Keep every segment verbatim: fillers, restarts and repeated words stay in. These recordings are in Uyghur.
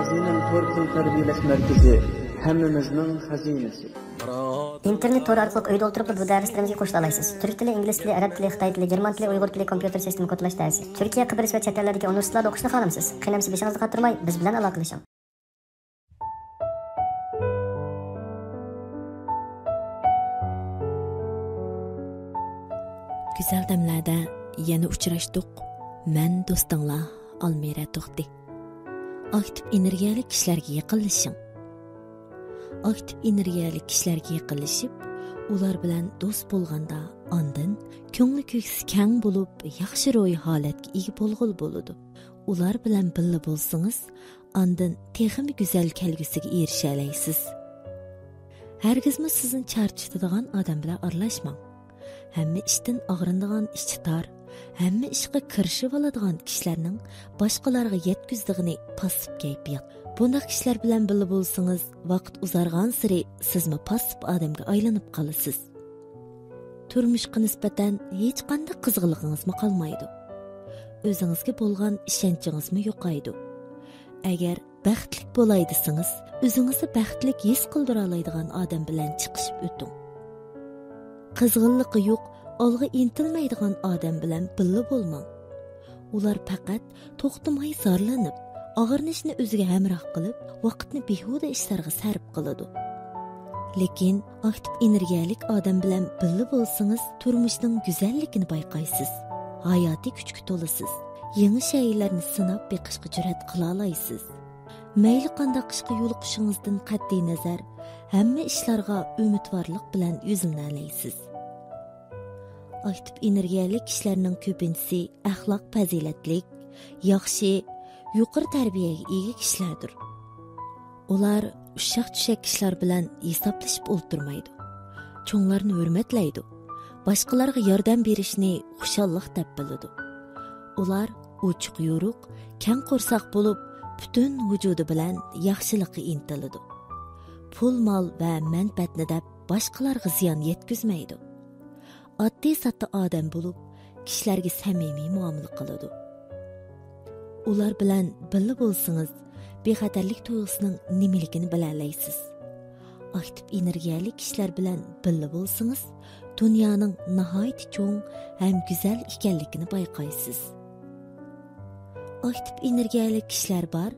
زېمىن تور پۇل تەربىيەلەش مەركىزى، ھەممىمىزنىڭ خەزىنىسى. ئىنتېرنېت تورى ئارقىلىق ئۆيدە ئولتۇرۇپلا بۇ دەرسلىرىمىزگە قوشۇلالايسىز. تۈرك تىلى، ئىنگلىز تىلى، ئەرەب تىلى، خىتاي تىلى، گېرمان تىلى، ئۇيغۇر تىلى، كومپيۇتېر سىستېما كودلاش دەرسى. تۈركىيە، قەبرىسى ۋە چەت ئەللەردىكى ئۇنىۋېرسىتېتلاردا ئوقۇشنى خالامسىز؟ قېنى ئەمىسە بېشىڭىزنى قاتۇرماي، بىز بىلەن ئالاقىلىشىڭ. گۈزەل دەملەردە يەنە ئۇچراشتۇق. مەن دوستۇڭلار ئالمىرە توختى. ئاكتىپ ئېنېرگىيەلىك كىشىلەرگە يېقىنلىشىڭ. ئاكتىپ ئېنېرگىيەلىك كىشىلەرگە يېقىنلىشىپ، ئۇلار بىلەن دوست بولغاندا، ئاندىن كۆڭلى كۆكسى كەڭ بولۇپ، ياخشى روھىي ھالەتكە ئىگە بولغىلى بولىدۇ. ئۇلار بىلەن بىللە بولسىڭىز، ئاندىن تېخىمۇ گۈزەل كەلگۈسىگە ئېرىشەلەيسىز. ھەرگىزمۇ سىزنى چارچىتىدىغان ئادەم بىلەن ئارىلاشماڭ. ھەممە ئىشتىن ئاغرىنىدىغان، ئىچى تار، ھەممە ئىشقا كىرىشىۋالىدىغان كىشىلەرنىڭ باشقىلارغا يەتكۈزىدىغىنى پاسسىپ كەيپىيات. بۇنداق كىشىلەر بىلەن بىللە بولسىڭىز، ۋاقىت ئۇزارغانسېرى سىزمۇ پاسسىپ ئادەمگە ئايلىنىپ قالىسىز. تۇرمۇشقا نىسبەتەن ھېچقانداق قىزغىنلىقىڭىزمۇ قالمايدۇ. ئۆزىڭىزگە بولغان ئىشەنچىڭىزمۇ يوقايدۇ. ئەگەر بەختلىك بولاي دېسىڭىز، ئۆزىڭىزنى بەختلىك ھېس قىلدۇرالايدىغان ئادەم بىلەن چىقىشىپ ئۆتۈڭ. قىزغىنلىقى يوق، ئالغا ئىنتىلمەيدىغان ئادەم بىلەن بىللە بولماڭ. ئۇلار پەقەت توختىماي زارلىنىپ، ئاغرىنىشنى ئۆزىگە ھەمراھ قىلىپ، ۋاقىتنى بىھۇدە ئىشلارغا سەرپ قىلىدۇ. لېكىن ئاكتىپ ئېنېرگىيەلىك ئادەم بىلەن بىللە بولسىڭىز، تۇرمۇشنىڭ گۈزەللىكىنى بايقايسىز، ھاياتىي كۈچكە تولىسىز، يېڭى شەيئىلەرنى سىناپ بېقىشقا جۈرئەت قىلالايسىز. مەيلى قانداق ئىشقا يولۇقۇشىڭىزدىن قەتئىينەزەر، ھەممە ئىشلارغا ئۈمىدۋارلىق بىلەن يۈزلىنەلەيسىز. ئاكتىپ ئېنېرگىيەلىك كىشىلەرنىڭ كۆپىنچىسى ئەخلاق پەزىلەتلىك، ياخشى، يۇقىرى تەربىيەگە ئىگە كىشىلەردۇر. ئۇلار ئۇششاق-چۈششەك كىشىلەر بىلەن ھېسابلىشىپ ئولتۇرمايدۇ. چوڭلارنى ھۆرمەتلەيدۇ. باشقىلارغا ياردەم بېرىشنى خۇشاللىق دەپ بىلىدۇ. ئۇلار ئوچۇق-يورۇق، كەڭ قورساق بولۇپ، پۈتۈن ۋۇجۇدى بىلەن ياخشىلىققا ئىنتىلىدۇ. پۇل، مال ۋە مەنپەئەتنى دەپ باشقىلارغا زىيان يەتكۈزمەيدۇ. ئاددىي-ساددا ئادەم بولۇپ، كىشىلەرگە سەمىمىي مۇئامىلە قىلىدۇ. ئۇلار بىلەن بىللە بولسىڭىز، بىخەتەرلىك تۇيغۇسىنىڭ نېمىلىكىنى بىلەلەيسىز. ئاكتىپ ئېنېرگىيەلىك كىشىلەر بىلەن بىللە بولسىڭىز، دۇنيانىڭ ناھايىتى چوڭ ھەم گۈزەل ئىكەنلىكىنى بايقايسىز. ئاكتىپ ئېنېرگىيەلىك كىشىلەر بار،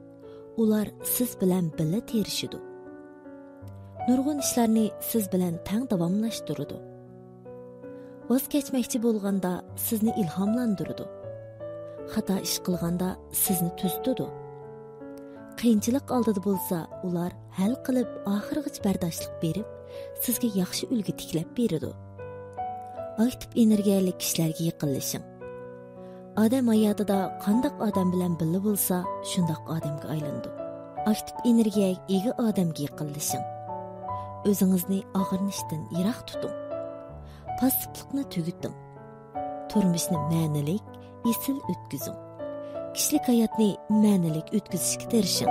ئۇلار سىز بىلەن بىللە تىرىشىدۇ. نۇرغۇن ئىشلارنى سىز بىلەن تەڭ داۋاملاشتۇرىدۇ. ۋاز كەچمەكچى بولغاندا سىزنى ئىلھاملاندۇرىدۇ. خاتا ئىش قىلغاندا سىزنى تۈزىتىدۇ. قىيىنچىلىق ئالدىدا بولسا، ئۇلار ھەل قىلىپ، ئاخىرغىچە بەرداشلىق بېرىپ، سىزگە ياخشى ئۈلگە تىكلەپ بېرىدۇ. ئاكتىپ ئېنېرگىيەلىك كىشىلەرگە يېقىنلىشىڭ. ئادەم ھاياتىدا قانداق ئادەم بىلەن بىللە بولسا، شۇنداق ئادەمگە ئايلىنىدۇ. ئاكتىپ ئېنېرگىيەگە ئىگە ئادەمگە يېقىنلىشىڭ. ئۆزىڭىزنى ئاغرىنىشتىن يىراق تۇتۇڭ. پاسسىپلىقنى تۈگىتىڭ. تۇرمۇشنى مەنىلىك، ئېسىل ئۆتكۈزۈڭ. كىشىلىك ھاياتنى مەنىلىك ئۆتكۈزۈشكە تىرىشىڭ.